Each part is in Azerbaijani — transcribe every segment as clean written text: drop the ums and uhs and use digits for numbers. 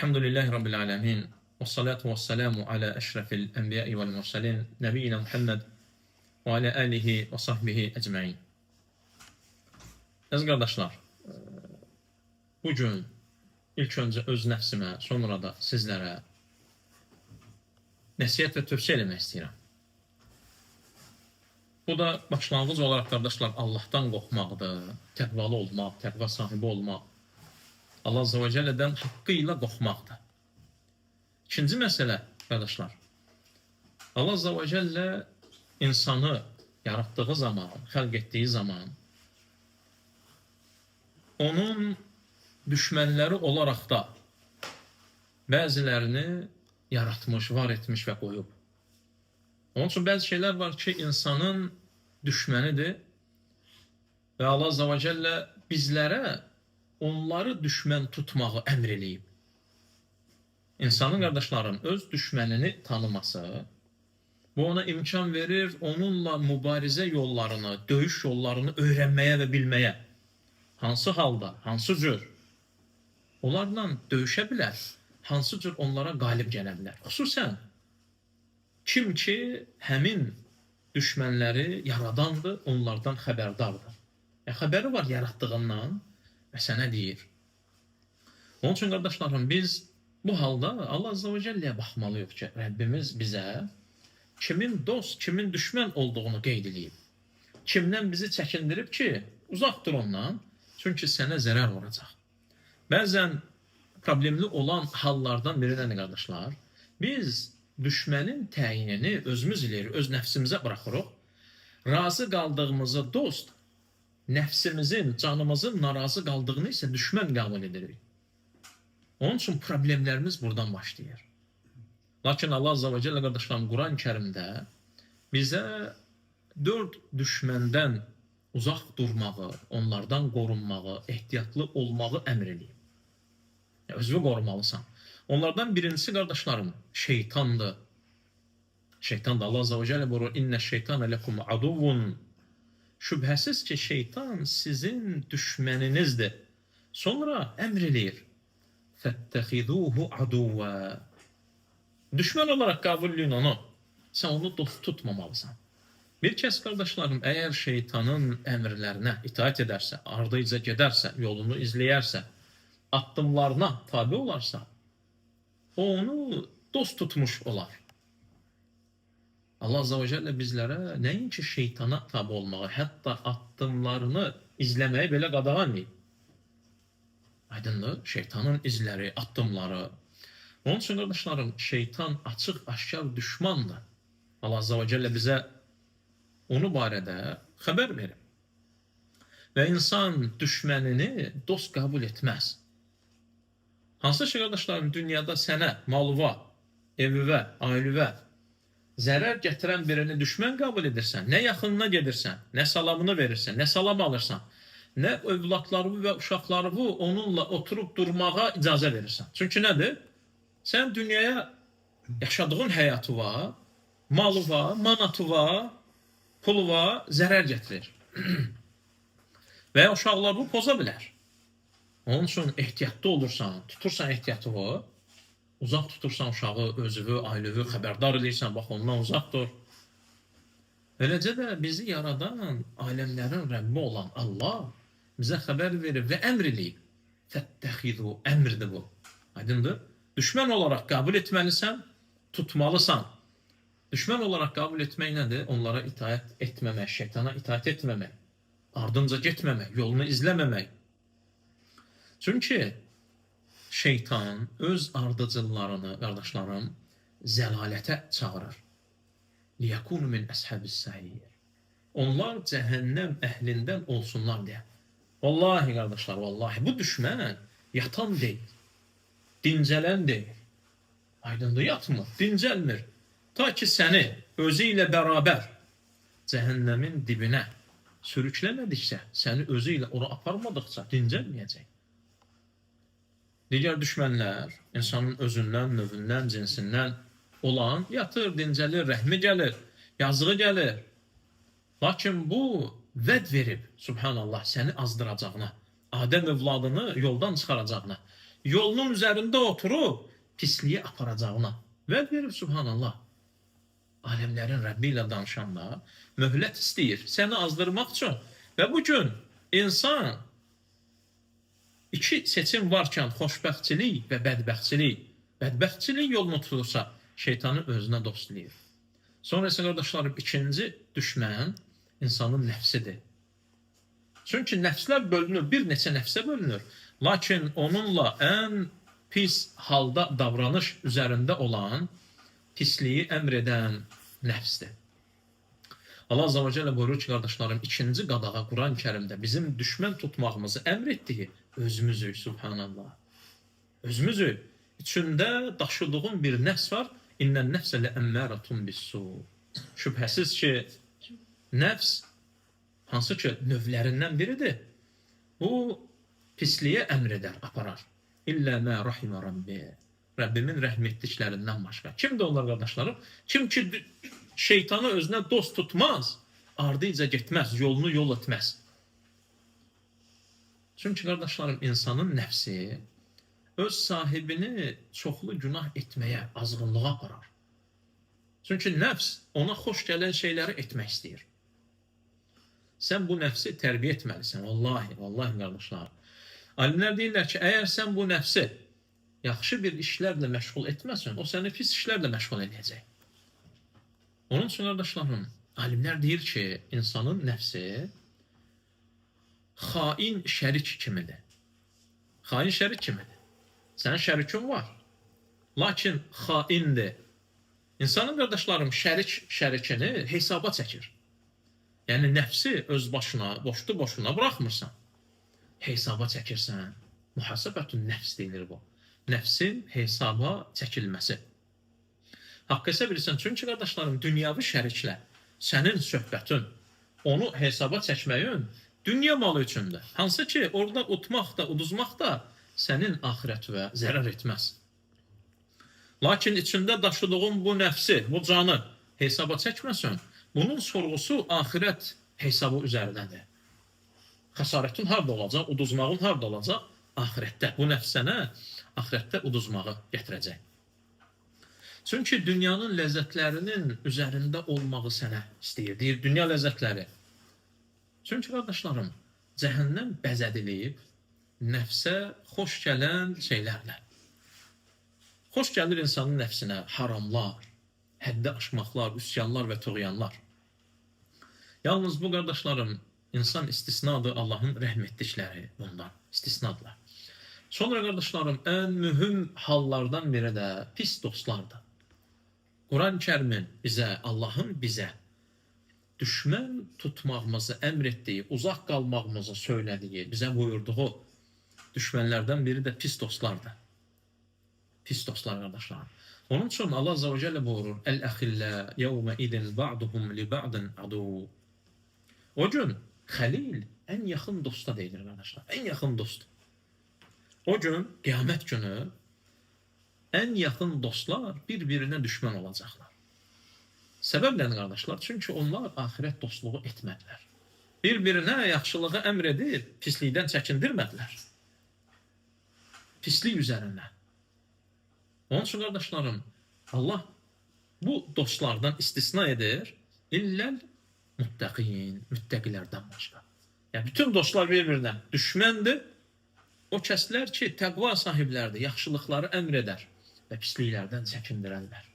Elhamdülillahi Rabbil alemin. Və salatu və selamu alə əşrəfil ənbiyai vəl mürsəlin, nəbiyyina Muhammed və alə alihi və sahbihi ecmain. Əziz qardaşlar, bugün ilk öncə öz nəfsimə, sonra da sizlərə nəsihət və tövsiyə eləmək istəyirəm. Bu da başlanğıc olaraq qardaşlar Allahdan qorxmaqdır, təqvalı olmaq, təqva sahibi olmaq. Allah Azze və Cəllədən haqqı ilə qorxmaqdır. İkinci məsələ, qardaşlar, Allah Azze və Cəllə insanı yaratdığı zaman, xəlq etdiyi zaman onun düşmənləri olaraq da bəzilərini yaratmış, var etmiş və qoyub. Onun üçün bəzi şeylər var ki, insanın düşmənidir və Allah Azze və Cəllə bizlərə onları düşmən tutmağı əmr eləyib. İnsanın, qardaşlarım, öz düşmənini tanıması, bu ona imkan verir onunla mübarizə yollarını, döyüş yollarını öyrənməyə və bilməyə. Hansı halda, hansı cür onlarla döyüşə bilər, hansı cür onlara qalib gələ bilər. Xüsusən kim ki həmin düşmənləri yaradandır, onlardan xəbərdardır. Yəni, xəbəri var yaratdığından və sənə deyir. Onun üçün, qardaşlarım, biz bu halda Allah Azze və Cəlləyə baxmalıyıq ki, Rəbbimiz bizə kimin dost, kimin düşmən olduğunu qeyd eləyib. Kimdən bizi çəkindirib ki, uzaq dur ondan, çünki sənə zərər vuracaq. Bəzən problemli olan hallardan biri nədir, qardaşlar? Biz düşmənin təyinini özümüz eləyirik, öz nəfsimizə buraxırıq. Razı qaldığımızı dost, nəfsimizin, canımızın narazı qaldığını isə düşmən qəbul edirik. Onun üçün problemlərimiz buradan başlayır. Lakin Allah Azze və Cəllə, qardaşlarım, Quran-ı Kərimdə bizə 4 düşməndən uzaq durmağı, onlardan qorunmağı, ehtiyatlı olmağı əmr eləyib. Yəni, özünü qorumalısan. Onlardan birincisi, qardaşlarım, şeytandır. Şeytan da Allah Azze və Cəllə buyurur, İnnə şeytanə lekum aduvun. Şübhəsiz ki, şeytan sizin düşməninizdir. Sonra əmr eləyir. Fəttəxiduhu aduvvə. Düşmən olaraq qəbul eləyin onu. Sən onu dost tutmamalısan. Bir kəs, qardaşlarım, əgər şeytanın əmrlərinə itaat edərsə, ardıca gedərsə, yolunu izləyərsə, addımlarına tabi olarsa, o onu dost tutmuş olar. Allah Azze və Cəllə bizlərə nəinki şeytana tabi olmağı, hətta addımlarını izləməyi belə qadağan edib. Aydındır? Şeytanın izləri, addımları. Onun üçün, qardaşlarım, şeytan açıq-aşkar düşmandır. Allah Azze və Cəllə bizə onu barədə xəbər verir. Və insan düşmənini dost qəbul etməz. Hansı ki, qardaşlarım, dünyada sənə, malıva, evivə, ailüvə zərər gətirən birini düşmən qəbul edirsən, nə yaxınına gedirsən, nə salamını verirsən, nə salam alırsan, nə övladlarını və uşaqlarını onunla oturub durmağa icazə verirsən. Çünki nədir? Sən dünyaya yaşadığın həyatı var, malı var, manatı var, pulu var, zərər gətirir. Və ya uşaqlar bu poza bilər. Onun üçün ehtiyatlı olursan, tutursan ehtiyatını, uzaq tutursan uşağı, özünü, ailəvi, xəbərdar eləyirsən, bax ondan uzaq dur. Eləcə də bizi yaradan, aləmlərin Rəbbi olan Allah bizə xəbər verir və əmr eləyib. Fəttəxizu, əmrdir bu. Aydındır? Düşmən olaraq qəbul etməlisən, tutmalısan. Düşmən olaraq qəbul etmək nədir? Onlara itaat etməmək, şeytana itaat etməmək, ardınca getməmək, yolunu izləməmək. Çünki şeytan öz ardıcıllarını, qardaşlarım, zəlalətə çağırır. Liyəkunu min əshabis sa'ir. Onlar cəhənnəm əhlindən olsunlar deyə. Vallahi qardaşlar, vallahi bu düşmən yatan deyil, dincələn deyil. Aydındır, yatmır, dincəlmir. Ta ki səni özü ilə bərabər cəhənnəmin dibinə sürükləmədikcə, səni özü ilə ora aparmadıqca dincəlməyəcək. Digər düşmənlər, insanın özündən, növündən, cinsindən olan yatır, dincəlir, rəhmi gəlir, yazığı gəlir. Lakin bu vəd verib, subhanallah, səni azdıracağına, Adəm övladını yoldan çıxaracağına. yolunun üzərində oturub pisliyə aparacağına vəd verir, subhanallah. Aləmlərin Rəbbi ilə danışanda möhlət istəyir səni azdırmaq üçün. Və bu gün insan iki seçim varkən xoşbəxtçilik və bədbəxtçilik, bədbəxtçilik yolunu tutursa, şeytanı özünə dost eləyir. Sonra isə qardaşlarım, ikinci düşmən insanın nəfsidir. Çünki nəfslər bölünür, bir neçə nəfsə bölünür. Lakin onunla ən pis halda davranış üzərində olan pisliyi əmr edən nəfsdir. Allah Azze və Cəllə buyurur ki, qardaşlarım, ikinci qadağa Quran-ı Kərimdə bizim düşmən tutmağımızı əmr etdiyi özümüzük, subhanallah. Özümüzük. İçində daşıdığın bir nəfs var. İnnən nəfsə ləəmmərətun bissu. Şübhəsiz ki, nəfs hansı ki növlərindən biridir. Bu pisliyə əmr edər, aparar. İllə mə rahimə Rabbi. Rəbbimin rəhm etdiklərindən başqa. Kimdir onlar qardaşlarım? Kim ki şeytanı özünə dost tutmaz, ardıca getməz, yolunu yol etməz. Çünki qardaşlarım, insanın nəfsi öz sahibini çoxlu günah etməyə, azğınlığa aparar. Çünki nəfs ona xoş gələn şeyləri etmək istəyir. Sən bu nəfsi tərbiyə etməlisən, vallahi, vallahi qardaşlar. Alimlər deyirlər ki, əgər sən bu nəfsi yaxşı bir işlərlə məşğul etməsən, o səni pis işlərlə məşğul edəcək. Onun üçün qardaşlarım, alimlər deyir ki, insanın nəfsi xain şərik kimidir. Xain şərik kimidir. Sənin şərikin var, lakin xaindir. İnsanın qardaşlarım, şərik şərikini hesaba çəkir. Yəni nəfsi öz başına, boşdu boşuna buraxmırsan. Hesaba çəkirsən. Mühasibətün nəfs deyilir bu. Nəfsin hesaba çəkilməsi. Haqq hesab edirsən, çünki qardaşlarım, dünyavi şəriklə sənin söhbətin, onu hesaba çəkməyin dünya malı üçündür. Hansı ki, orada utmaq da, uduzmaq da sənin axirətinə zərər etməz. Lakin içində daşıdığın bu nəfsi, bu canı hesaba çəkməsən, bunun sorğusu axirət hesabı üzərindədir. Xəsarətin harada olacaq, uduzmağın harada olacaq? Axirətdə. Bu nəfs sənə axirətdə uduzmağı gətirəcək. Çünki dünyanın ləzzətlərinin üzərində olmağı sənə istəyir. Deyir, dünya ləzzətləri. Çünki qardaşlarım, cəhənnəm bəzədilib nəfsə xoş gələn şeylərlə. Xoş gəlir insanın nəfsinə haramlar, həddi aşmaqlar, üsyanlar və tuğyanlar. Yalnız bu qardaşlarım, insan istisnadır, Allahın rəhm etdikləri bundan istisnadırlar. Sonra qardaşlarım, ən mühüm hallardan biri də pis dostlardır. Quran-ı Kərimin bizə, Allahın bizə düşmən tutmağımızı əmr etdiyi, uzaq qalmağımızı söylədiyi, bizə buyurduğu düşmənlərdən biri də pis dostlardır. Pis dostlar qardaşlarım. Onun üçün Allah Azze və Cəllə buyurur: "Əl-əxillə yevmə idin ba'duhum li ba'din adu." O gün Xəlil ən yaxın dosta deyilir qardaşlar. Ən yaxın dost. O gün qiyamət günü ən yaxın dostlar bir-birinə düşmən olacaqlar. Səbəb nədir qardaşlar? Çünki onlar axirət dostluğu etmədilər. Bir-birinə yaxşılığı əmr edib pislikdən çəkindirmədilər. Pislik üzərinə. Onun üçün qardaşlarım, Allah bu dostlardan istisna edir. İlləl müttəqin, müttəqilərdən başqa. Yəni bütün dostlar bir-birinə düşməndir. O kəslər ki, təqva sahiblərdir, yaxşılıqları əmr edər və pisliklərdən çəkindirərlər.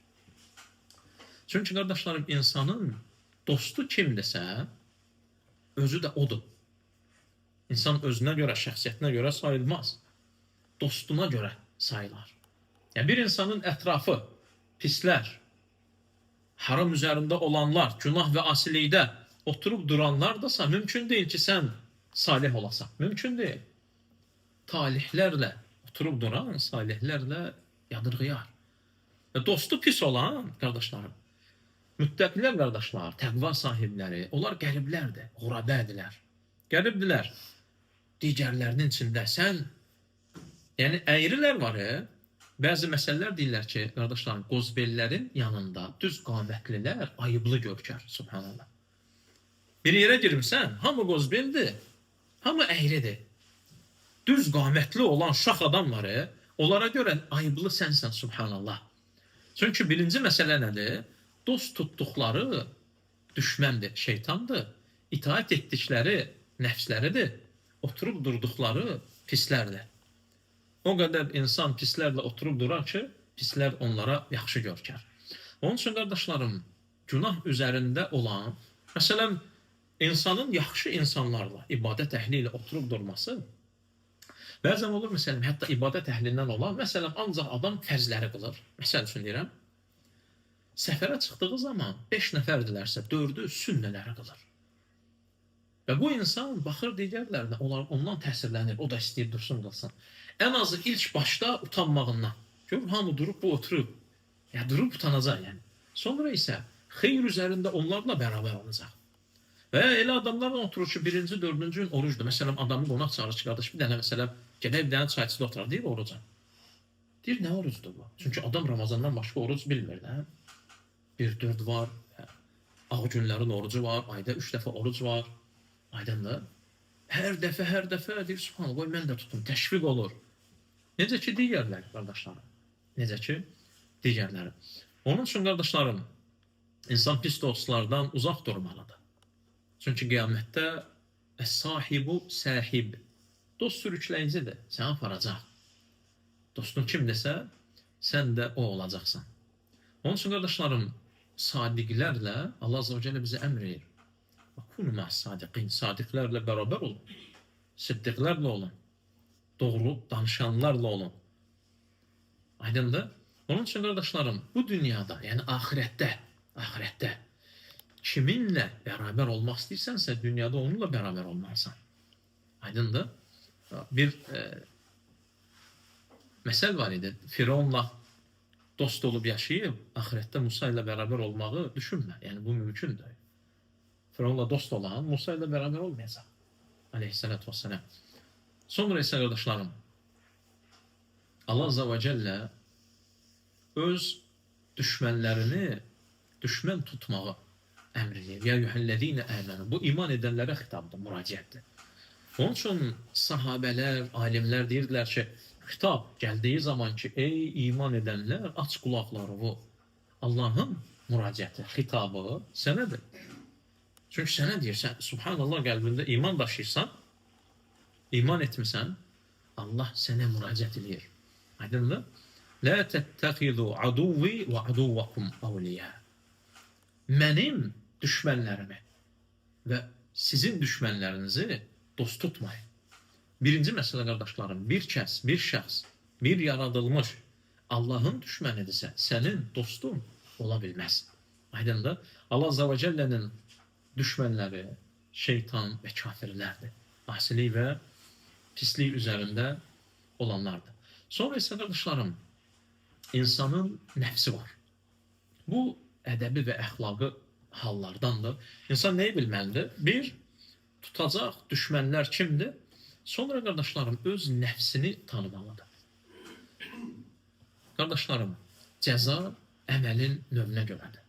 Çünki qardaşlarım, insanın dostu kimdirsə, özü də odur. İnsan özünə görə, şəxsiyyətinə görə sayılmaz. Dostuna görə sayılar. Yəni bir insanın ətrafı pislər, haram üzərində olanlar, günah və asilikdə oturub duranlardasa, mümkün deyil ki, sən salih olasan. Mümkün deyil. Talihlərlə oturub duran, salihlərlə yadırğıyar. Və dostu pis olan qardaşlarım, müttəqilər qardaşlar, təqva sahibləri, onlar qəriblərdir, qurabədirlər. Qəribdirlər. Digərlərinin içində sən, yəni əyrilər var, bəzi məsələlər deyirlər ki, qardaşlarım, qozbellərin yanında düz qamətlilər ayıblı görkər, subhanallah. Bir yerə girmirsən, hamı qozbeldir, hamı əyridir. Düz qamətli olan şax adam var, onlara görə ayıblı sənsən, subhanallah. Çünki birinci məsələ nədir? Dost tutduqları düşməndir, şeytandır. İtaat etdikləri nəfsləridir. Oturub durduqları pislərdir. O qədər insan pislərlə oturub durar ki, pislər onlara yaxşı görkər. Onun üçün qardaşlarım, günah üzərində olan, məsələn, insanın yaxşı insanlarla, ibadət əhli ilə oturub durması, bəzən olur, məsələn, hətta ibadət əhlindən olan, məsələn, ancaq adam fərzləri qılır. Məsəl üçün deyirəm, səfərə çıxdığı zaman 5 nəfərdirlərsə, 4-ü sünnələri qılır. Və bu insan baxır digərlərinə, onlar ondan təsirlənir, o da istəyir dursun, qılsın. Ən azı ilk başda utanmağından. Görür, hamı durub, bu oturub. Ya durub utanacaq yəni. Sonra isə xeyir üzərində onlarla bərabər olacaq. Və elə adamlarla oturur ki, birinci, dördüncü gün orucdur. Məsələn, adamı qonaq çağırır ki, qardaş, bir dənə məsələn, gedək bir dənə çayçıda oturaq, deyir orucam. Deyir, nə orucdur bu? Çünki adam Ramazandan başqa oruc bilmir də. 1-4 var, ağ günlərin orucu var, ayda 3 dəfə oruc var. Aydındır. Hər dəfə deyir, subhanallah, qoy mən də tutum, təşviq olur. Necə ki digərləri, qardaşlarım. Necə ki digərləri. Onun üçün, qardaşlarım, insan pis dostlardan uzaq durmalıdır. Çünki qiyamətdə əs-sahibu sahib. Dost sürükləyicidir, səni aparacaq. Dostun kimdirsə, sən də o olacaqsan. Onun üçün, qardaşlarım, sadiqlərlə Allah Azze ve Celle bizə əmr edir. Kunu mə's sadiqin, sadiqlərlə bərabər olun. Siddiqlərlə olun. Doğru danışanlarla olun. Aydındır? Onun üçün qardaşlarım, bu dünyada, yəni axirətdə kiminlə bərabər olmaq istəyirsənsə, dünyada onunla bərabər olmalısan. Aydındır? Bir məsəl var idi. Firavunla dost olub yaşayıb, axirətdə Musa ilə bərabər olmağı düşünmə. Yəni bu mümkün deyil. Firavunla dost olan Musa ilə bərabər olmayacaq. Aleyhissalatu vesselam. Sonra isə qardaşlarım, Allah Azze ve Celle öz düşmənlərini düşmən tutmağı əmr edir. Ya eyyühəl-ləzīnə əmənu. Bu iman edənlərə xitabdır, müraciətdir. Onun üçün sahabələr, alimlər deyirdilər ki, xitab gəldiyi zaman ki, ey iman edənlər, aç qulaqlarını. Allahın müraciəti, xitabı sənədir. Çünki sənə deyir, sən subhanallah qəlbində iman daşıyırsan, iman etmisən, Allah sənə müraciət edir. Aydındır? La təttəxizu aduvi və aduvakum avliya. Mənim düşmənlərimi və sizin düşmənlərinizi dost tutmayın. Birinci məsələ qardaşlarım, bir kəs, bir şəxs, bir yaradılmış Allahın düşmənidirsə, sənin dostun ola bilməz. Aydındır? Allah Azze ve Celle'nin düşmənləri şeytan və kafirlərdir. Asilik və pislik üzərində olanlardır. Sonra isə qardaşlarım, insanın nəfsi var. Bu ədəbi və əxlaqı hallardandır. İnsan nəyi bilməlidir? Bir, tutacaq düşmənlər kimdir? Sonra qardaşlarım, öz nəfsini tanımalıdır. Qardaşlarım, cəza əməlin növünə görədir.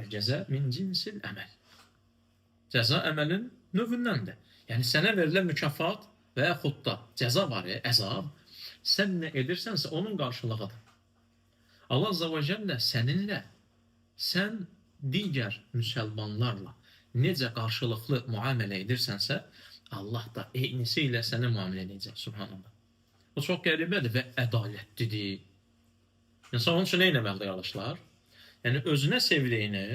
Əl-cəza min cinsil əməl. Cəza əməlin növündəndir. Yəni sənə verilən mükafat və yaxud da cəza var ya, əzab, sən nə edirsənsə onun qarşılığıdır. Allah Azze ve Celle səninlə, sən digər müsəlmanlarla necə qarşılıqlı müamilə edirsənsə, Allah da eynisi ilə sənə müamilə edəcək, subhanallah. Bu çox qəribədir və ədalətlidir. İnsan onun üçün nə etməlidir, qardaşlar? Yəni özünə sevdiyini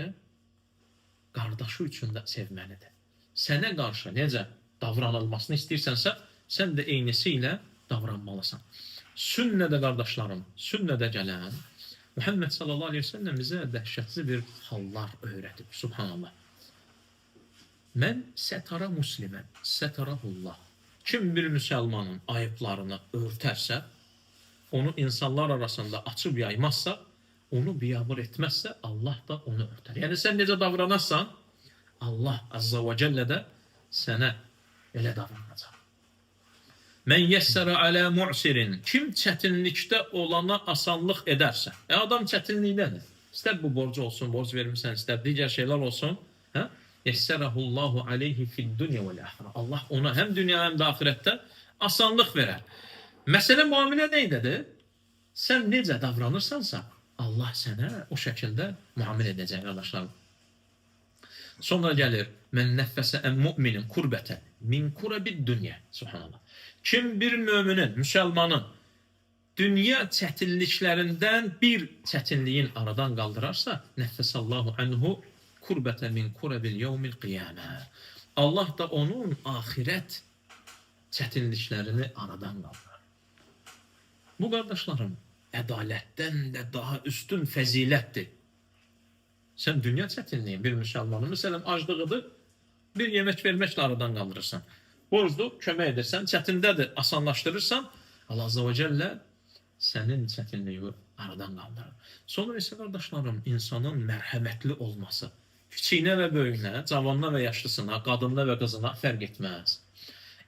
qardaşı üçün də sevməlidir. Sənə qarşı necə davranılmasını istəyirsənsə, sən də eynisi ilə davranmalısan. Sünnədə qardaşlarım, sünnədə gələn Muhammed sallallahu aleyhi ve sellem bizə dəhşətli bir hallar öyrədib. Subhanallah. Mən sətara muslimən, sətarahullah. Kim bir müsəlmanın ayıblarını örtərsə, onu insanlar arasında açıb yaymazsa, onu biyabır etməzsə, Allah da onu örtər. Yəni sən necə davranarsan, Allah Azza və Cəllə də sənə elə davranacaq. Mən yəssərə alə mu'sirin. Kim çətinlikdə olana asanlıq edərsə. Adam çətinlikdədir. İstər bu borcu olsun, borc vermirsən, istər digər şeylər olsun. Hə? Yəssərəhullahu aleyhi fid-dunya vəl-axirə. Allah ona həm dünya, həm də axirətdə Asanlıq verər. Məsələ müamilə nəydədir? Sən necə davranırsansa, Allah sənə o şəkildə müamilə edəcək, qardaşlarım. Sonra gəlir, mən nəffəsə ən müminin kurbətən min kurabid dünya. Subhanallah. Kim bir müminin, müsəlmanın dünya çətinliklərindən bir çətinliyin aradan qaldırarsa, nəffəsallahu anhu kurbətən min kurabil yevmil qiyamə. Allah da onun axirət çətinliklərini aradan qaldırar. Bu qardaşlarım, ədalətdən də daha üstün fəzilətdir. Sən dünya çətinliyin bir müsəlmanın, məsələn, aclığıdır, bir yemək verməklə aradan qaldırırsan. Borclu, kömək edirsən, çətindədir, asanlaşdırırsan, Allah Azza və Cəllə sənin çətinliyi aradan qaldırır. Sonra isə qardaşlarım, insanın mərhəmətli olması, kiçiyinə və böyüyünə, cavanına və yaşlısına, qadınına və qızına fərq etməz.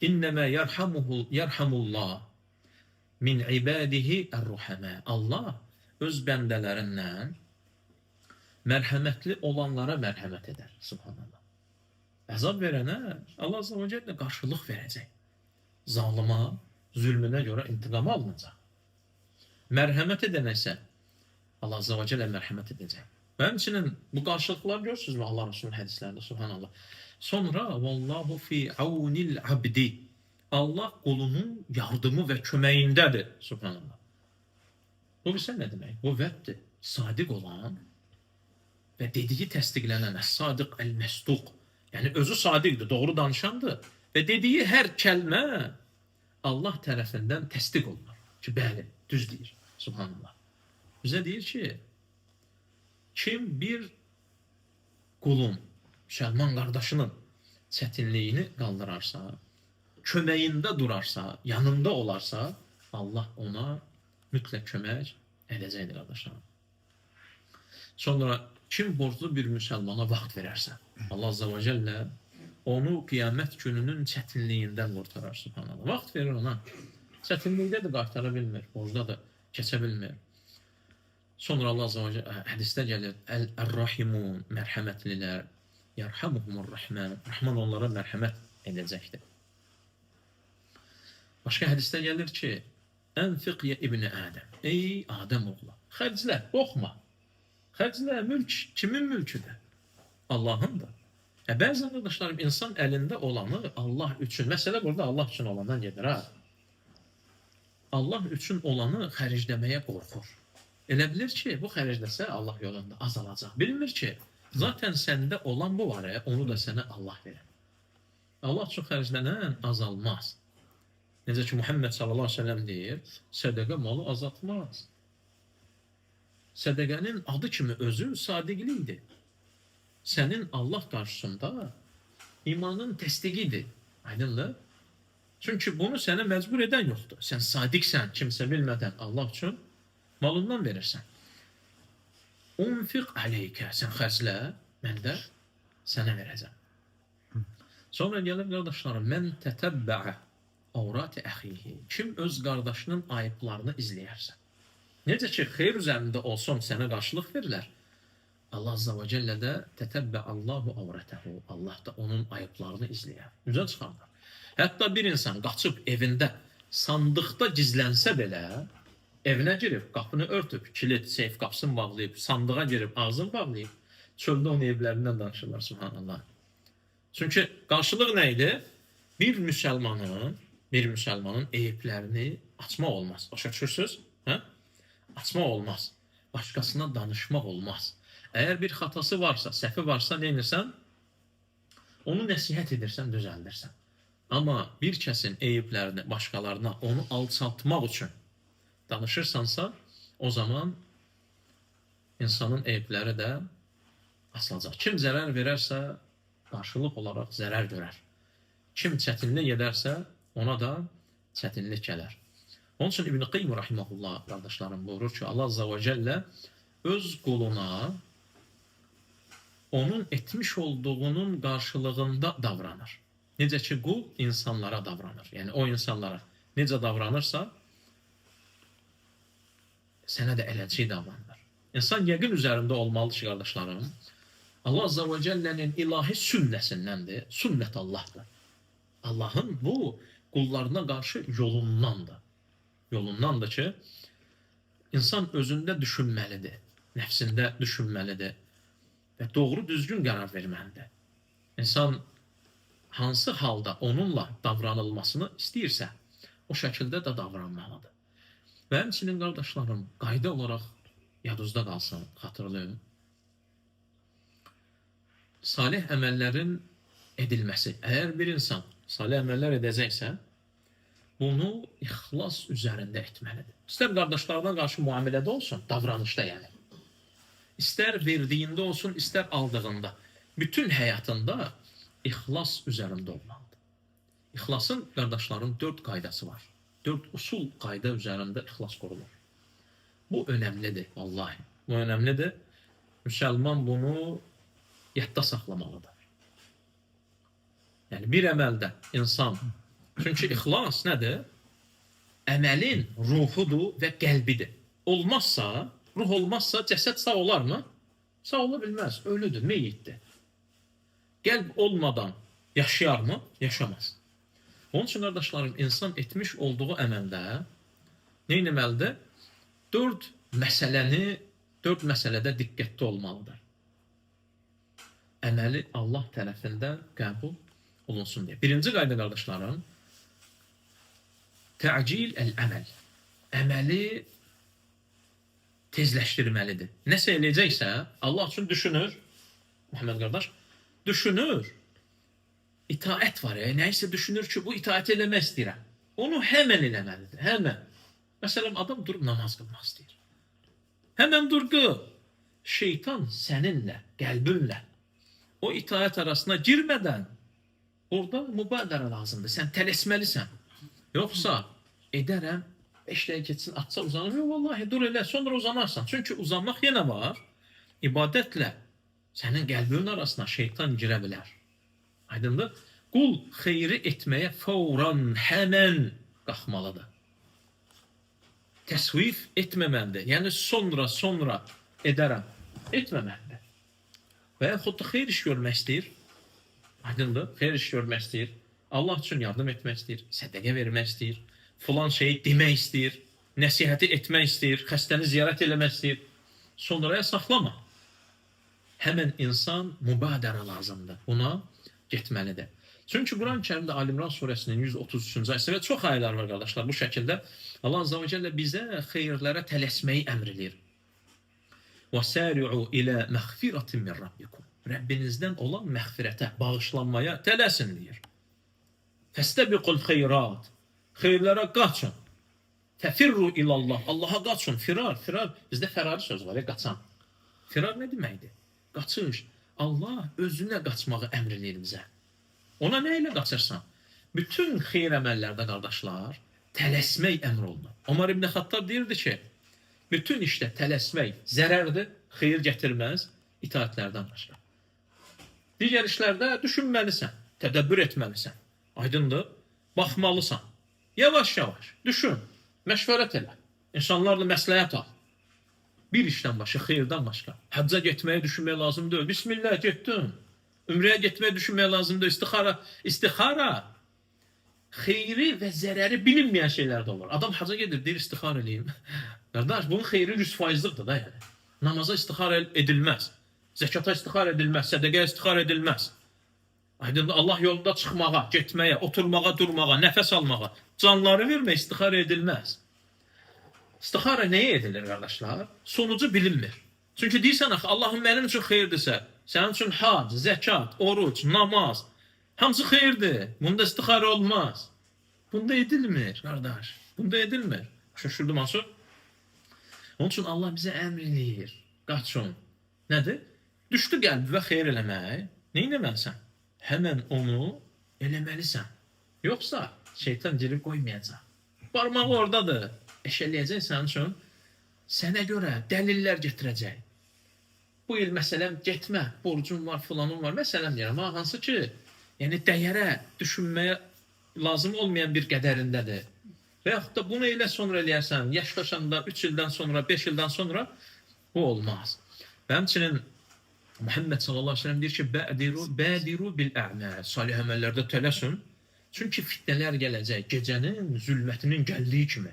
İnnəmə yerhamullah min ibadihi er-ruhəmə. Allah öz bəndələrindən mərhəmətli olanlara mərhəmət edər. Subhanallah. Əzab verənə Allah Azza və Cəllə qarşılıq verəcək. Zalıma, zülmünə görə intiqam alınacaq. Mərhəmət edənə isə Allah Azza və Cəllə mərhəmət edəcək. Və həmçinin bu qarşılıqlar görürsünüzmü Allah Resulünün hədislərində, subhanallah. Sonra vallahu fi aunil abdi. Allah qulunun yardımı və köməyindədir, subhanallah. Bu isə nə demək? Bu vəddir. Sadiq olan və dediyi təsdiqlənən əs-sadiq əl-məsduq. Yəni özü sadiqdir, doğru danışandır və dediyi hər kəlmə Allah tərəfindən təsdiq olunur. Ki, bəli, düz deyir, subhanallah. Bizə deyir ki, kim bir qulun, müsəlman qardaşının çətinliyini qaldırarsa, köməyində durarsa, yanında olarsa, Allah ona mütləq kömək edəcəkdir, qardaşlarım. Sonra kim borclu bir müsəlmana vaxt verərsə, Allah Azza və Cəllə onu qiyamət gününün çətinliyindən qurtarar, subhanallah. Vaxt verir ona. Çətinlikdə də qaytara bilmir, borcda da keçə bilmir. Sonra Allah Azza və Cəllə hədisdə gəlir, Əl-Rahimun, mərhəmətlilər, Yarhamuhumur Rahman, Rahman onlara mərhəmət edəcəkdir. Başqa hədisdə gəlir ki, Ənfiq ya İbni Ədəm, ey Adəm oğlu, xərclə, qorxma. Xərclə, mülk kimin mülküdür? Allahındır. Bəzən qardaşlarım, insan əlində olanı Allah üçün, məsələ burada Allah üçün olandan gedir ha. Allah üçün olanı xərcləməyə qorxur. Elə bilir ki, bu xərcləsə Allah yolunda azalacaq. Bilmir ki, zaten səndə olan bu var, onu da sənə Allah verir. Allah üçün xərclənən azalmaz. Necə ki, Muhammed sallallahu aleyhi ve sellem deyir, sədəqə malı azaltmaz. Sədəqənin adı kimi özü sadiqlikdir. Sənin Allah qarşısında imanın təsdiqidir. Aydındır? Çünki bunu sənə məcbur edən yoxdur. Sən sadiqsən, kimsə bilmədən Allah üçün malından verirsən. Unfiq aleykə, sən xərclə, mən də sənə verəcəm. Sonra gəlir qardaşlarım, mən tətəbbəə avrati əxihi. Kim öz qardaşının ayıblarını izləyərsə. Necə ki, xeyr üzərində olsun, sənə qarşılıq verilər. Allah Azza və Cəllə də tətəbbə Allahu avrətəhu. Allah da onun ayıblarını izləyər. Üzə çıxardır. Hətta bir insan qaçıb evində sandıqda gizlənsə belə, evinə girib, qapını örtüb, kilit, seyf qapısını bağlayıb, sandığa girib, ağzını bağlayıb, çöldə onun evlərindən danışırlar, subhanallah. Çünki qarşılıq nə idi? Bir müsəlmanın eyiblərini açmaq olmaz. Başa düşürsünüz? Hə? Açmaq olmaz. Başqasına danışmaq olmaz. Əgər bir xatası varsa, səhvi varsa, nə edirsən? Onu nəsihət edirsən, düzəldirsən. Amma bir kəsin eyiblərini başqalarına, onu alçaltmaq üçün danışırsansa, o zaman insanın eyibləri də asılacaq. Kim zərər verərsə, qarşılıq olaraq zərər görər. Kim çətinlik edərsə, ona da çətinlik gələr. Onun üçün İbn-i Qeym rahimehullah qardaşlarım buyurur ki, Allah Azza və Cəllə öz quluna onun etmiş olduğunun qarşılığında davranır. Necə ki, qul insanlara davranır. Yəni, o insanlara necə davranırsa, sənə də eləcək davranır. İnsan yəqin üzərində olmalıdır ki, qardaşlarım, Allah Azza və Cəllənin ilahi sünnəsindəndir. Sünnət Allahdır. Allahın bu qullarına qarşı yolundandır. Yolundandır ki, insan özündə düşünməlidir, nəfsində düşünməlidir və doğru düzgün qərar verməlidir. İnsan hansı halda onunla davranılmasını istəyirsə, o şəkildə də davranmalıdır. Və həmçinin qardaşlarım, qayda olaraq yadınızda qalsın, xatırlayın. Salih əməllərin edilməsi. Əgər bir insan salih əməllər edəcəksə, bunu ixlas üzərində etməlidir. İstər qardaşlarına qarşı müamilədə olsun, davranışda yəni. İstər verdiyində olsun, istər aldığında. Bütün həyatında ixlas üzərində olmalıdır. İxlasın, qardaşlarım, 4 qaydası var. 4 usul qayda üzərində ixlas qurulur. Bu önəmlidir, vallahi. Bu önəmlidir. Müsəlman bunu yadda saxlamalıdır. Yəni bir əməldə insan, çünki ixlas nədir? Əməlin ruhudur və qəlbidir. Olmazsa, ruh olmazsa cəsəd sağ olarmı? Sağ ola bilməz, ölüdür, meyitdir. Qəlb olmadan yaşayarmı? Yaşamaz. Onun üçün qardaşlarım, insan etmiş olduğu əməldə nə etməlidir? 4 məsələdə diqqətli olmalıdır. Əməli Allah tərəfindən qəbul olunsun deyə. Birinci qayda qardaşlarım, tə'cil əl-əməl. Əməli tezləşdirməlidir. Nəsə eləyəcəksə, Allah üçün düşünür, Muhammed qardaş, düşünür. İtaət var, nəyisə düşünür ki, bu itaəti eləmək istəyirəm. Onu həmən eləməlidir, həmən. Məsələn, adam durub namaz qılmaq istəyir. Həmən dur qıl. Şeytan səninlə, qəlbinlə o itaət arasına girmədən orada mübadərə lazımdır. Sən tələsməlisən. Yoxsa edərəm, 5 dəqiqə keçsin, atsa uzanır. Yox, vallahi dur elə, sonra uzanarsan. Çünki uzanmaq yenə var. İbadətlə sənin qəlbinin arasına şeytan girə bilər. Aydındır? Qul xeyri etməyə fövran, həmən qalxmalıdır. Təsvif etməməlidir. Yəni sonra edərəm. Etməməlidir. Və yaxud da xeyir iş görmək istəyir. Aydındır? Xeyir iş görmək istəyir. Allah üçün yardım etmək istəyir. Sədəqə vermək istəyir. Filan şeyi demək istəyir. Nəsihəti etmək istəyir. Xəstəni ziyarət eləmək istəyir. Sonraya saxlama. Həmən insan mübadərə lazımdır. Buna getməlidir. Çünki Quran-ı Kərimdə Ali İmran surəsinin 133-cü ayəsi və çox ayələr var qardaşlar bu şəkildə. Allah Azza və Cəllə bizə xeyirlərə tələsməyi əmr edir. وَسَارِعُوا إِلَى مَغْفِرَةٍ مِّنْ رَبِّكُمْ. Rəbbinizdən olan məğfirətə, bağışlanmaya tələsin deyir. فَاسْتَبِقُوا الْخَيْرَاتِ. Xeyirlərə qaçın. Fəfirru ilallah. Allaha qaçın. Firar, firar. Bizdə fərari söz var ya, qaçan. Firar nə deməkdir? Qaçış. Allah özünə qaçmağı əmr edir bizə. Ona nə ilə qaçırsan? Bütün xeyir əməllərdə qardaşlar, tələsmək əmr olunur. Omar ibn Xattab deyirdi ki, bütün işdə tələsmək zərərdir, xeyir gətirməz itaətlərdən başqa. Digər işlərdə düşünməlisən, tədəbbür etməlisən. Aydındır? Baxmalısan. Yavaş-yavaş düşün, məşvərət elə. İnsanlarla məsləhət al. Bir işdən başqa, xeyirdən başqa. Həcca getməyi düşünmək lazım deyil. Bismillah, getdin. Ümrəyə getməyi düşünmək lazım deyil. İstixara, istixara xeyri və zərəri bilinməyən şeylər də olur. Adam haca gedir, deyir istixara eləyim. Qardaş, bunun xeyri 100%lıqdır da yəni. Namaza istixara edilməz. Zəkata istixara edilməz, sədəqəyə istixara edilməz. Aydındır, Allah yolunda çıxmağa, getməyə, oturmağa, durmağa, nəfəs almağa, canları verməyə istixara edilməz. İstixara nəyə edilir qardaşlar? Sonucu bilinmir. Çünki deyirsən axı Allahın mənim üçün xeyirdirsə, sənin üçün hac, zəkat, oruc, namaz hamısı xeyirdir. Bunda istixara olmaz. Bunda edilmir qardaş. Bunda edilmir. Şaşırdım hansı? Onun üçün Allah bizə əmr eləyir. Qaçın. Nədir? Düşdü qəlbə xeyir eləmək. Nə etməlisən? Həmən onu eləməlisən. Yoxsa şeytan girib qoymayacaq. Barmağı oradadır. Eşələyəcək sənin üçün. Sənə görə dəlillər gətirəcək. Bu il məsələn getmə, borcum var, filanım var. Məsələn deyirəm, ha, hansı ki, yəni dəyərə, düşünməyə lazım olmayan bir qədərindədir. Və yaxud da bunu elə sonra eləyərsən, yaşlaşanda 3 ildən sonra, 5 ildən sonra bu olmaz. Və həmçinin Muhammed sallallahu aleyhi ve sellem deyir ki, bədiru, bədiru bil ə'məl. Salih əməllərdə tələsin. Çünki fitnələr gələcək, gecənin zülmətinin gəldiyi kimi.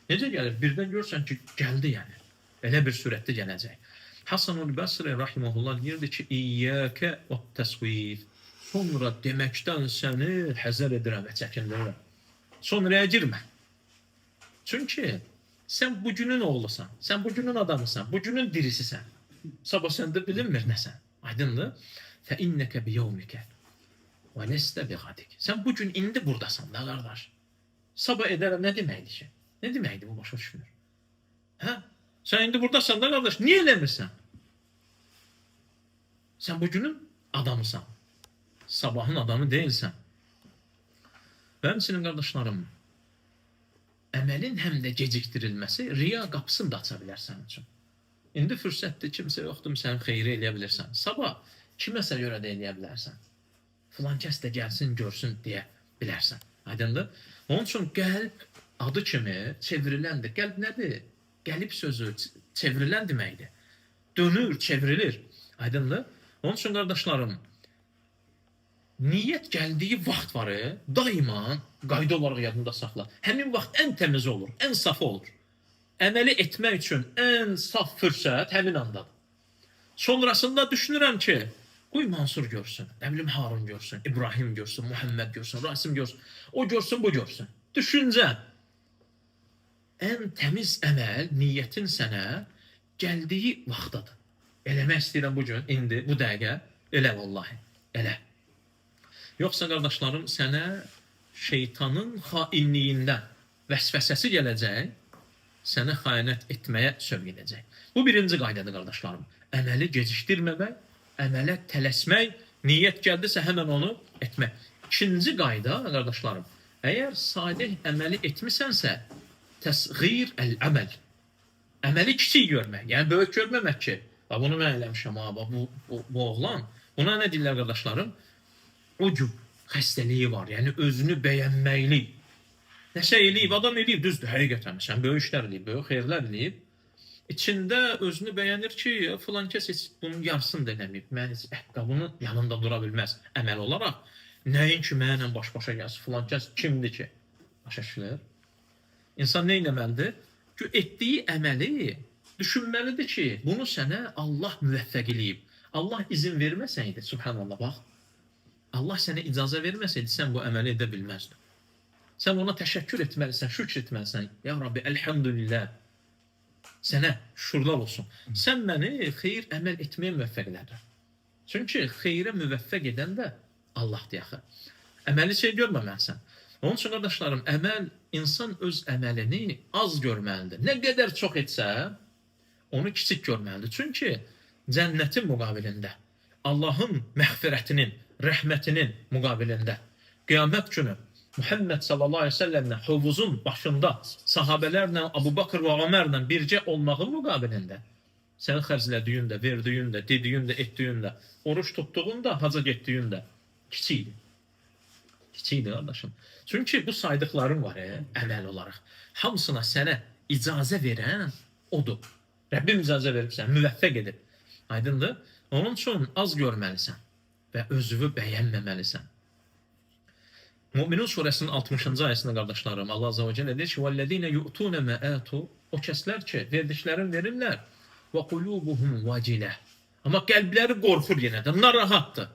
Necə gəlir? Birdən görsən ki, gəldi yəni. Elə bir sürətdə gələcək. Hasan-ül Bəsri rahimehullah deyirdi ki, İyyəkə və təsvif. Sonra deməkdən səni həzər edirəm və çəkindirirəm. Sonraya girmə. Çünki sən bugünün oğlusan, sən bugünün adamısan, bugünün dirisisən. Sabah səndə bilinmir nəsən. Aydındır? Fə innəkə biyevmikə və ləstə biğadik. Sən bugün indi buradasan da qardaş. Sabah edərəm nə deməkdir ki? Nə deməkdir bu başa düşmür? Hə? Sən indi buradasan da qardaş, niyə eləmirsən? Sən bugünün adamısan. Sabahın adamı deyilsən. Və həmçinin qardaşlarım, əməlin həm də gecikdirilməsi riya qapısını da aça bilər sənin üçün. İndi fürsətdir, kimsə yoxdur, sən xeyri eləyə bilirsən. Sabah kiməsə görə də eləyə bilərsən. Filan kəs də gəlsin, görsün deyə bilərsən. Aydındır? Onun üçün qəlb adı kimi çevriləndir. Qəlb nədir? Qəlib sözü çevrilən deməkdir. Dönür, çevrilir. Aydındır? Onun üçün qardaşlarım, niyyət gəldiyi vaxt var, daima qayda olaraq yadında saxla. Həmin vaxt ən təmiz olur, ən safı olur. Əməli etmək üçün ən saf fürsət həmin andadır. Sonrasında düşünürəm ki, qoy Mansur görsün, nə bilim Harun görsün, İbrahim görsün, Muhammed görsün, Rasim görsün, o görsün, bu görsün. Düşüncə. Ən təmiz əməl niyyətin sənə gəldiyi vaxtadır. Eləmək istəyirəm bu gün, indi, bu dəqiqə, elə vallahi, elə. Yoxsa qardaşlarım, sənə şeytanın xainliyindən vəsvəsəsi gələcək, sənə xəyanət etməyə sövq edəcək. Bu birinci qaydadır qardaşlarım. Əməli gecikdirməmək, əmələ tələsmək, niyyət gəldisə həmən onu etmək. İkinci qayda qardaşlarım, əgər salih əməli etmisənsə, təsğir əl-əməl. Əməli kiçik görmək, yəni böyük görməmək ki, bax bunu mən eləmişəm ha, bax bu oğlan. Buna nə deyirlər qardaşlarım? Ucub xəstəliyi var, yəni özünü bəyənməklik. Nəsə eləyib, adam eləyib, düzdür, həqiqətən. Sən böyük işlər eləyib, böyük xeyirlər eləyib. İçində özünü bəyənir ki, filan kəs heç bunun yarısını da eləməyib. Mən heç ayaqqabının yanında dura bilməz əməl olaraq. Nəinki mənlə baş-başa gəlsin, filan kəs kimdir ki? Başa düşülür? İnsan nə etməlidir? Ki, etdiyi əməli düşünməlidir ki, bunu sənə Allah müvəffəq eləyib. Allah izin verməsəydi, subhanallah, bax, Allah sənə icazə verməsəydi, sən bu əməli edə bilməzdin. Sən ona təşəkkür etməlisən, şükr etməlisən. Ya Rabbi, elhamdülillah. Sənə şükürlər olsun. Sən məni xeyir əməl etməyə müvəffəq elədin. Çünki xeyrə müvəffəq edən də Allahdır axı. Əməli şey görməməlisən. Onun üçün qardaşlarım, əməl, insan öz əməlini az görməlidir. Nə qədər çox etsə, onu kiçik görməlidir. Çünki cənnətin müqabilində, Allahın məğfirətinin, rəhmətinin müqabilində, qiyamət günü Muhammed sallallahu aleyhi ve sellemlə hovuzun başında sahabələrlə, Abu Bakır və Ömərlə bircə olmağın müqabilində sənin xərclədiyin də, verdiyin də, dediyin də, etdiyin də, oruç tutduğun da, haca getdiyin də kiçikdir. Kiçikdir qardaşım. Çünki bu saydıqların var əməl olaraq. Hamısına sənə icazə verən odur. Rəbbim icazə verib sənə, müvəffəq edib. Aydındır? Onun üçün az görməlisən və özünü bəyənməməlisən. Müminun surəsinin 60-cı ayəsində qardaşlarım, Allah azza və cəllə deyir ki: "Vəllezine yu'tun ma atu" O kəslər ki, verdiklərini verirlər və qulubuhum vacilə. Amma qəlbləri qorxur yenə də, narahatdır.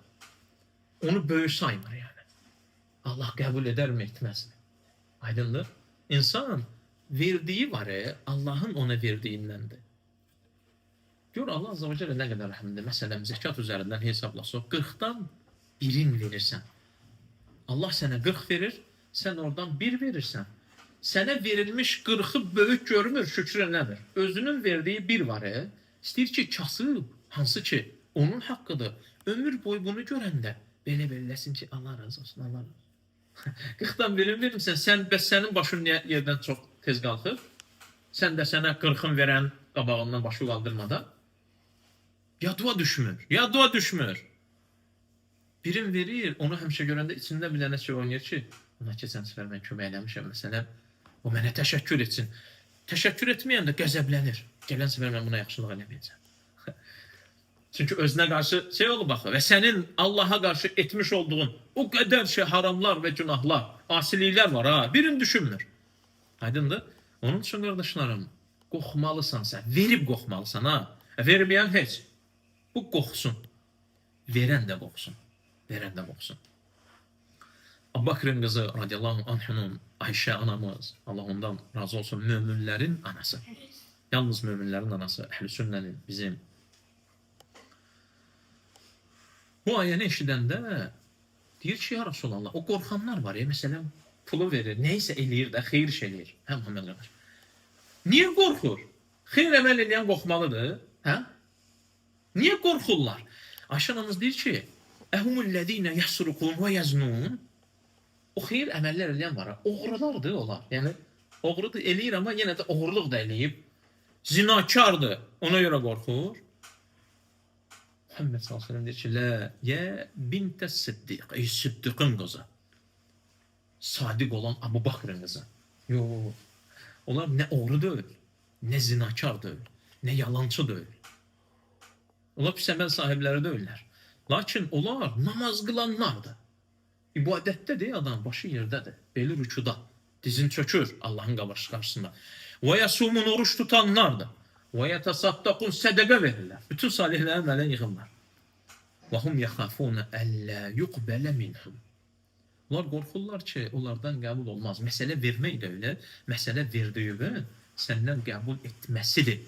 Onu böyük saymır yəni. Allah qəbul edərmi, etməzmi? Aydındır? İnsan verdiyi var, Allahın ona verdiyindəndir. Gör Allah azza və cəllə nə qədər rəhimlidir. Məsələn, zəkat üzərindən hesablasaq, 40-dan birin verirsən. Allah sənə 40 verir, sən oradan 1 verirsən. Sənə verilmiş 40-ı böyük görmür, şükür eləmir. Özünün verdiyi 1 var, istəyir ki, kasıb, hansı ki, onun haqqıdır. Ömür boyu bunu görəndə belə eləsin ki, Allah razı olsun, Allah razı olsun. 40-dan birini verirsən, sən, bəs sənin başın niyə yerdən çox tez qalxır? Sən də sənə 40-ın verən qabağından başı qaldırmadan. Yadıva düşmür, yadıva düşmür. Birin verir, onu həmişə görəndə içində bir dənə şey oynayır ki, ona keçən səfər mən kömək eləmişəm, məsələn, o mənə təşəkkür etsin. Təşəkkür etməyəndə qəzəblənir. Gələn səfər mən buna yaxşılıq eləməyəcəm. Çünki özünə qarşı şey olub axı və sənin Allaha qarşı etmiş olduğun o qədər şey haramlar və günahlar, asiliklər var ha, birini düşünmür. Aydındır? Onun üçün qardaşlarım, qorxmalısan sən, verib qorxmalısan ha. Verməyən heç. Bu qorxsun. Verən də qorxsun. Verən də qorxsun. Əbu Bəkrın qızı radiyallahu anhunun Ayşə anamız, Allah ondan razı olsun, möminlərin anası. Yalnız möminlərin anası, əhl-i sünnənin, bizim. Bu ayəni eşidəndə deyir ki, ya Rasulallah, o qorxanlar var ya, məsələn, pulu verir, neysə eləyir də, xeyir iş eləyir. Hə, Muhammed qardaş. Niyə qorxur? Xeyir əməl eləyən qorxmalıdır, hə? Niyə qorxurlar? Ayşə anamız deyir ki, Əhumullezine yasrukun və yeznun. O xeyir əməllər eləyən var, oğrulardır onlar. Yəni oğrudur eləyir, amma yenə də oğurluq da eləyib. Zinakardır, ona görə qorxur. Muhammed sallallahu əleyhi və səlləm deyir ki, lə yə bintə Siddiq, ey Siddiqin qızı. Sadiq olan Əbu Bakrın qızı. Yox. Onlar nə oğru deyil, nə zinakar deyil, nə yalançı deyil. Onlar pis əməl sahibləri deyillər. Lakin onlar namaz qılanlardır. İbadətdədir adam, başı yerdədir, beli rükuda, dizin çökür Allahın qarşısında. Və yasumun oruç tutanlardır. Və yetasaddaqun sədəqə verirlər. Bütün salihlərin əməlini yığırlar. Və hum yaxafuna əllə yuqbələ minhum. Onlar qorxurlar ki, onlardan qəbul olmaz. Məsələ vermək də elə, məsələ verdiyini səndən qəbul etməsidir.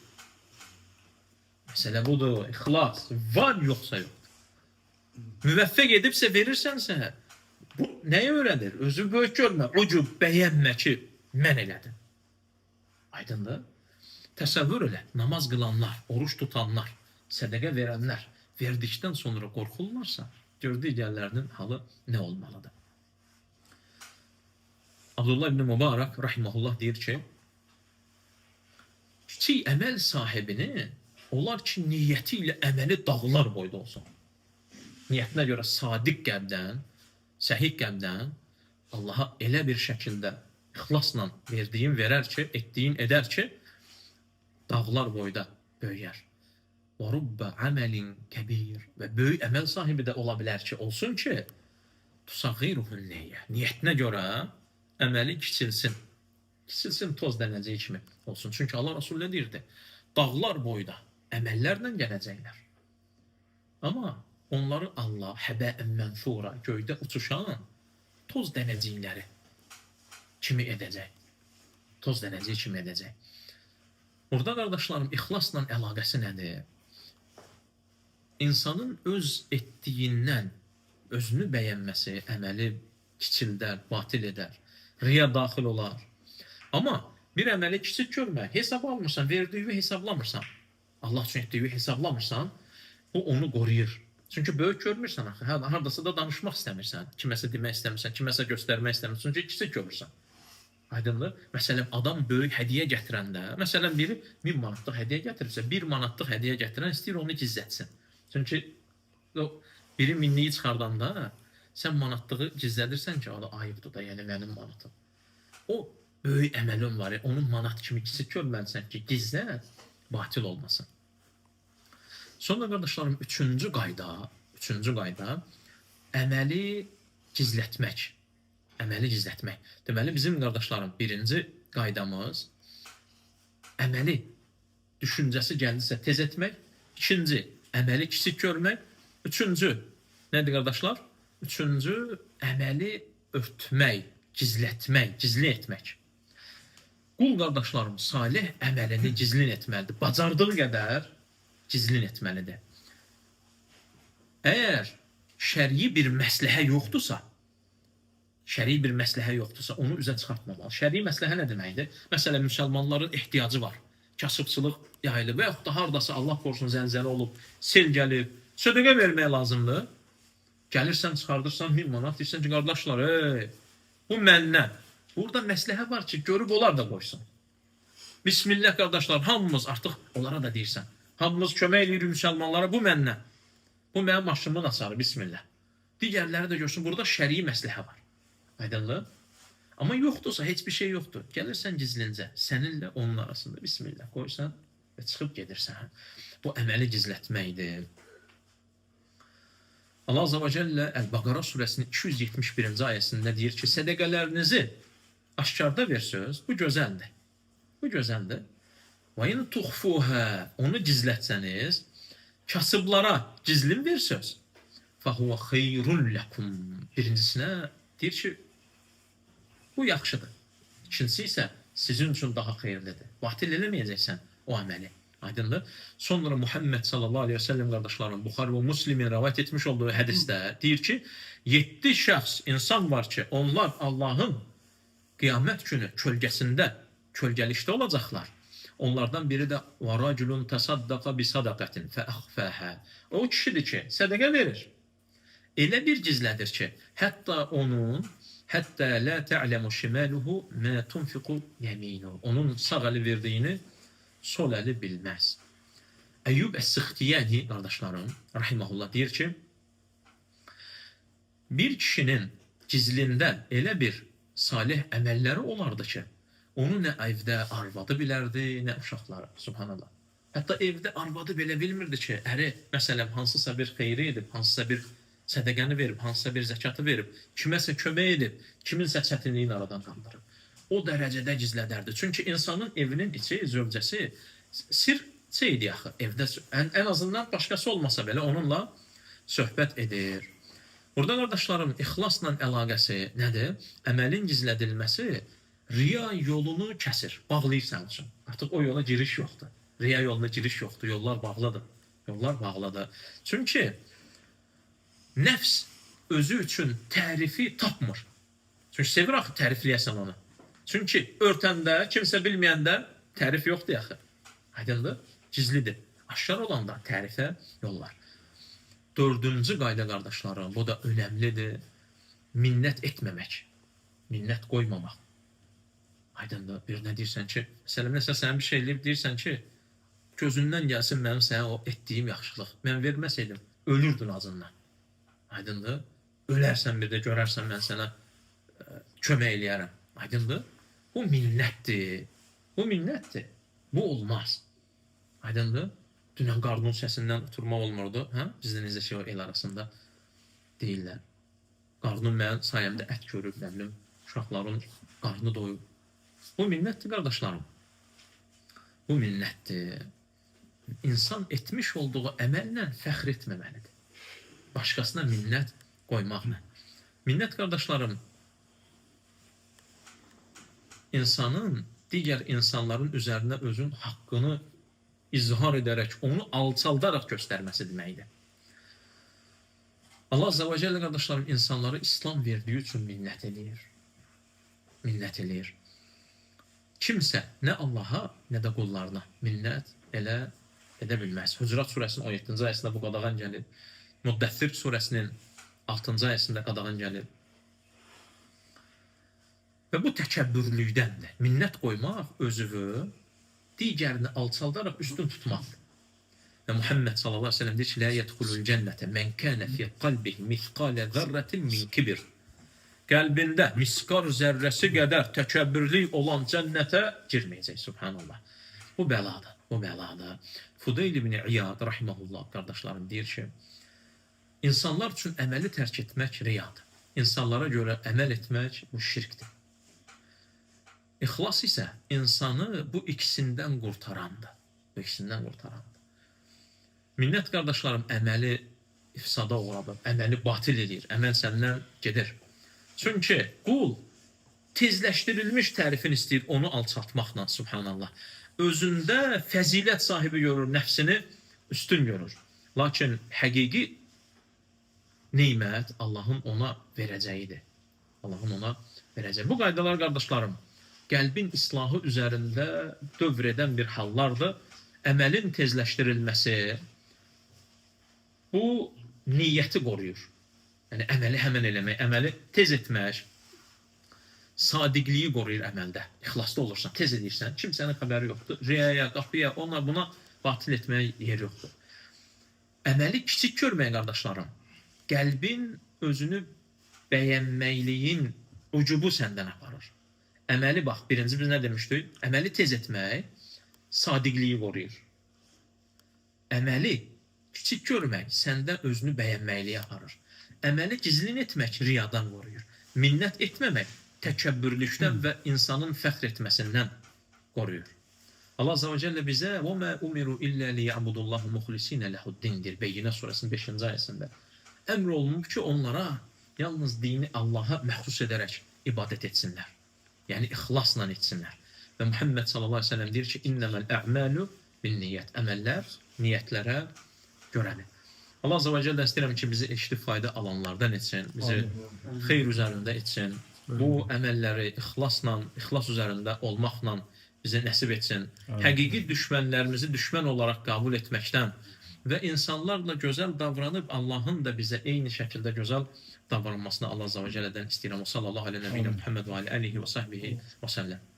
Məsələ budur, ixlas, var yoxsa yoxdur. Müvəffəq edibsə verirsənsə, bu nəyi öyrədir? Özü böyük görmə, ucub bəyənmə ki, mən elədim. Aydındır? Təsəvvür elə, namaz qılanlar, oruç tutanlar, sədəqə verənlər verdikdən sonra qorxurlarsa, gör digərlərinin halı nə olmalıdır? Abdullah ibn Mübarək rahimehullah deyir ki, kiçik əməl sahibini olar ki, niyyəti ilə əməli dağlar boyda olsun. Niyyətinə görə sadiq qəlbdən, səhih qəlbdən Allaha elə bir şəkildə ixlasla verdiyin verər ki, etdiyin edər ki, dağlar boyda böyüyər. Və rubbə əməlin kəbir. Və böyük əməl sahibi də ola bilər ki, olsun ki, tusağiruhun niyyə. Niyyətinə görə əməli kiçilsin. Kiçilsin toz dənəciyi kimi olsun. Çünki Allah Resulü nə deyirdi? Dağlar boyda əməllərlə gələcəklər. Amma onları Allah həbəən mənfura, göydə uçuşan toz dənəcikləri kimi edəcək. Toz dənəciyi kimi edəcək. Burada qardaşlarım, ixlasla əlaqəsi nədir? İnsanın öz etdiyindən özünü bəyənməsi əməli kiçildər, batil edər, riya daxil olar. Amma bir əməli kiçik görmə, hesab almırsan, verdiyi hesablamırsan, Allah üçün etdiyi hesablamırsan, bu onu qoruyur. Çünki böyük görmürsən axı, hardasa da danışmaq istəmirsən, kiməsə demək istəmirsən, kiməsə göstərmək istəmirsən, çünki kiçik görürsən. Aydındır? Məsələn, adam böyük hədiyyə gətirəndə, məsələn, biri 1000 manatlıq hədiyyə gətiribsə, 1 manatlıq hədiyyə gətirən istəyir onu gizlətsin. Çünki o biri minliyi çıxardanda sən manatlığı gizlədirsən ki, o da ayıbdır da, yəni mənim manatım. O böyük əməlin var, onu manat kimi kiçik görməlisən ki, gizlət, batil olmasın. Sonra qardaşlarım, üçüncü qayda əməli gizlətmək. Əməli gizlətmək. Deməli, bizim qardaşlarım, birinci qaydamız əməli düşüncəsi gəldisə tez etmək. İkinci, əməli kiçik görmək. Üçüncü, nədir qardaşlar? Üçüncü, əməli örtmək, gizlətmək, gizli etmək. Qul qardaşlarım, salih əməlini gizlin etməlidir. Bacardığı qədər gizlin etməlidir. Əgər şərii bir məsləhə yoxdursa, onu üzə çıxartmamalı. Şərii məsləhə nə deməkdir? Məsələn, müsəlmanların ehtiyacı var. Kasıbçılıq yayılıb və yaxud da hardasa Allah qorusun zəlzələ olub, sel gəlib, sədəqə vermək lazımdır. Gəlirsən, çıxardırsan 1000 manat, deyirsən ki, qardaşlar, ey, bu məndən. Burada məsləhə var ki, görüb onlar da qoysun. Bismillah qardaşlar, hamımız artıq onlara da deyirsən. Hamımız kömək eləyirik müsəlmanlara, bu məndən. Bu mənim maşınımın açarı, bismillah. Digərləri də görsün, burada şərii məsləhə var. Aydınlığı? Amma yoxdursa, heç bir şey yoxdur. Gəlirsən gizlincə, səninlə onun arasında bismillah qoysan və çıxıb gedirsən. Bu əməli gizlətməkdir. Allah Azze və Cəllə Əl-Bəqara surəsinin 271-ci ayəsində deyir ki, sədəqələrinizi aşkarda versəniz, bu gözəldir. Bu gözəldir. Və in tuxfuha, onu gizlətsəniz, kasıblara gizlin versəniz, fəhuve xeyrun lekum. Birincisinə deyir ki, bu yaxşıdır. İkincisi isə sizin üçün daha xeyirlidir. Batil eləməyəcəksən o əməli. Aydındır. Sonra Muhammed sallallahu aleyhi ve sellem qardaşlarım, Buxari və Müslimin rəvayət etmiş olduğu hədisdə deyir ki, 7 şəxs insan var ki, onlar Allahın qiyamət günü kölgəsində, kölgəlikdə olacaqlar. Onlardan biri də və raculun tasaddaqa bi sadaqatin fe akhfaha. O kişidir ki, sədaqə verir. Elə bir gizlədir ki, hətta onun hətta la ta'lemu şimaluhu ma tunfiqu yeminu. Onun sağ əli verdiyini sol əli bilməz. Əyyub Əs-Sixtiyani qardaşlarım, rahimehullah deyir ki, bir kişinin gizlində elə bir salih əməlləri olardı ki, onu nə evdə arvadı bilərdi, nə uşaqları. Subhanallah. Hətta evdə arvadı belə bilmirdi ki, əri məsələn hansısa bir xeyri edib, hansısa bir sədəqəni verib, hansısa bir zəkatı verib, kiməsə kömək edib, kiminsə çətinliyini aradan qaldırıb. O dərəcədə gizlədərdi. Çünki insanın evinin içi, zövcəsi sir şeydi axı. Evdə ən azından başqası olmasa belə onunla söhbət edir. Burada qardaşlarım, ixlasla əlaqəsi nədir? Əməlin gizlədilməsi riya yolunu kəsir, bağlayır sənin üçün. Artıq o yola giriş yoxdur. Riya yoluna giriş yoxdur, yollar bağlıdır. Yollar bağlıdır. Çünki nəfs özü üçün tərifi tapmır. Çünki sevir axı tərifləyəsən onu. Çünki örtəndə, kimsə bilməyəndə tərif yoxdur axı. Aydındır? Gizlidir. Aşkar olanda tərifə yol var. Dördüncü qayda qardaşlarım, bu da önəmlidir. Minnət etməmək. Minnət qoymamaq. Aydındır? Birinə deyirsən ki, məsələn, nəsə sənə bir şey eləyib, deyirsən ki, gözündən gəlsin mənim sənə o etdiyim yaxşılıq. Mən verməsəydim, ölürdün acından. Aydındır? Ölərsən bir də görərsən mən sənə kömək eləyərəm. Aydındır? Bu minnətdir. Bu minnətdir. Bu olmaz. Aydındır? Dünən qarnın səsindən oturmaq olmurdu. Hə? Bizdə necə şey o el arasında deyirlər. Qarnım mənim sayəmdə ət görüb, nə bilim, uşaqların qarnı doyub. Bu minnətdir qardaşlarım. Bu minnətdir. İnsan etmiş olduğu əməllə fəxr etməməlidir. Başqasına minnət qoymaqla. Minnət qardaşlarım, insanın digər insanların üzərinə özün haqqını izhar edərək, onu alçaldaraq göstərməsi deməkdir. Allah Azze və Cəllə qardaşlarım, insanları İslam verdiyi üçün minnət eləyir. Minnət eləyir. Kimsə nə Allaha, nə də qullarına minnət elə edə bilməz. Hücurat surəsinin 17-ci ayəsində bu qadağan gəlir. Müddəssir surəsinin 6-cı ayəsində qadağan gəlir. Və bu təkəbbürlükdəndir. Minnət qoymaq özünü digərini alçaldaraq üstün tutmaqdır. Və Muhammed sallallahu əleyhi və səlləm deyir ki, "La yedxulul cennete men kana fi qalbihi misqale zerretin min kibir." Qəlbində miskar zərrəsi qədər təkəbbürlük olan cənnətə girməyəcək, subhanallah. Bu bəladır, bu bəladır. Fudeyl ibn İyad rahimehullah qardaşlarım deyir ki, insanlar üçün əməli tərk etmək riyadır. İnsanlara görə əməl etmək bu şirkdir. İxlas isə insanı bu ikisindən qurtarandır. Bu ikisindən qurtarandır. Minnət qardaşlarım əməli ifsada uğradır, əməli batil eləyir, əməl səndən gedir. Çünki qul tezləşdirilmiş tərifini istəyir onu alçaltmaqla, subhanallah. Özündə fəzilət sahibi görür, nəfsini üstün görür. Lakin həqiqi nemət Allahın ona verəcəyidir. Allahın ona verəcəyi. Bu qaydalar qardaşlarım, qəlbin islahı üzərində dövr edən bir hallardır. Əməlin tezləşdirilməsi bu niyyəti qoruyur. Yəni əməli həmən eləmək, əməli tez etmək, sadiqliyi qoruyur əməldə. İxlaslı olursan, tez edirsən, kimsənin xəbəri yoxdur. Riyaya, qapıya, ona buna batil etməyə yer yoxdur. Əməli kiçik görməyin qardaşlarım. Qəlbin özünü bəyənməkliyin ucubu səndən aparır. Əməli bax, birinci biz nə demişdik? Əməli tez etmək sadiqliyi qoruyur. Əməli Kiçik görmək səndə özünü bəyənməkliyə aparır. Əməli gizlin etmək riyadan qoruyur. Minnət etməmək təkəbbürlükdən və insanın fəxr etməsindən qoruyur. Allah Azze və Celle bizə "Və mə umiru illə liya'budullaha muxlisinə lehu'd-din" deyir Beyyinə surəsinin 5-ci ayəsində. Əmr olunub ki, onlara yalnız dini Allaha məxsus edərək ibadət etsinlər. Yəni ixlasla etsinlər. Və Muhammed sallallahu əleyhi və səlləm deyir ki, "İnneməl a'malu bin-niyyət." Əməllər niyyətlərə görədir. Allah Azze və Celle istəyirəm ki, bizi eşidib fayda alanlardan etsin, bizi xeyr üzərində etsin. Bu əməlləri ixlasla, ixlas üzərində olmaqla bizə nəsib etsin. Həqiqi düşmənlərimizi düşmən olaraq qəbul etməkdən və insanlarla gözəl davranıb Allahın da bizə eyni şəkildə gözəl davranmasını Allah Azze və Cəllədən istəyirəm. Və sallallahu alə nəbiyinə Muhammed və alə alihi və sahbihi və səlləm.